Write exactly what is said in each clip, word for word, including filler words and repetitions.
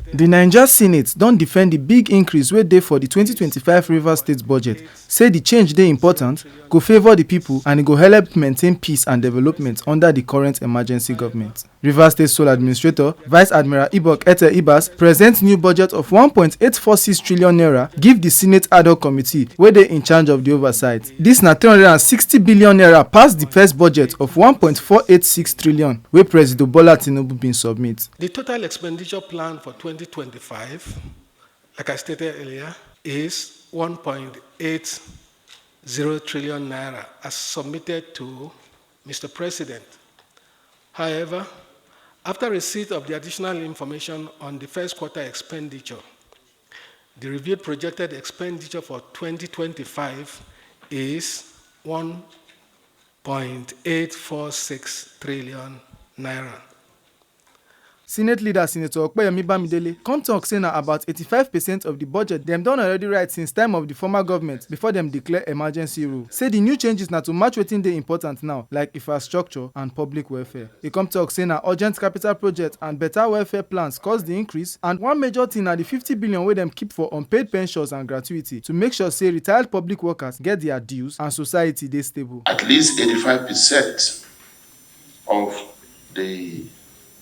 Di Naija Senate don defend di big increase wey dey for di twenty twenty-five Rivers State budget, say di change dey important, go favour di pipo and e go help maintain peace and development under di current emergency government. Rivers State Sole Administrator, Vice Admiral Ibok Ete Ibas, present new budget of one point eight four six trillion naira give di Senate Ad Hoc Committee wey dey in charge of di oversight. Dis na three hundred and sixty billion naira pass di first budget of one point four eight six trillion wey Presido Bola Tinubu bin submit. The total expenditure plan for twenty twenty-five, like I stated earlier, is one point eight zero trillion naira as submitted to Mister President. However, after receipt of the additional information on the first quarter expenditure, the reviewed projected expenditure for twenty twenty-five is one point eight four six trillion naira. Senate leader Senator Okpeyemi Bamidele come talk say na about eighty-five percent of the budget dem don already write since time of the former government before dem declare emergency rule. Say the new changes na to match wetin dey important now, like infrastructure and public welfare. E come talk say na urgent capital project and better welfare plans cause the increase, and one major thing na the fifty billion wey dem keep for unpaid pensions and gratuity to make sure say retired public workers get their dues and society dey stable. At least eighty-five percent of the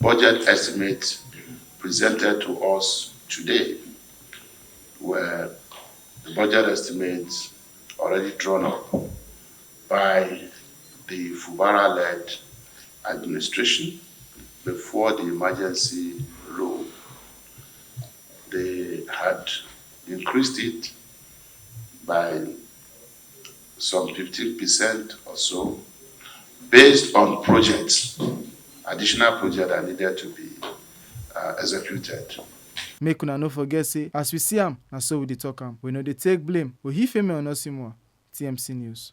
budget estimate presented to us today were the budget estimates already drawn up by the Fubara-led administration before the emergency rule. They had increased it by some fifteen percent or so, based on projects, additional projects that needed to be uh, executed. Make una no forget say, as we see am, na so we dey talk am. We no dey take blame. Ohifemi Onosimwa, T M C News.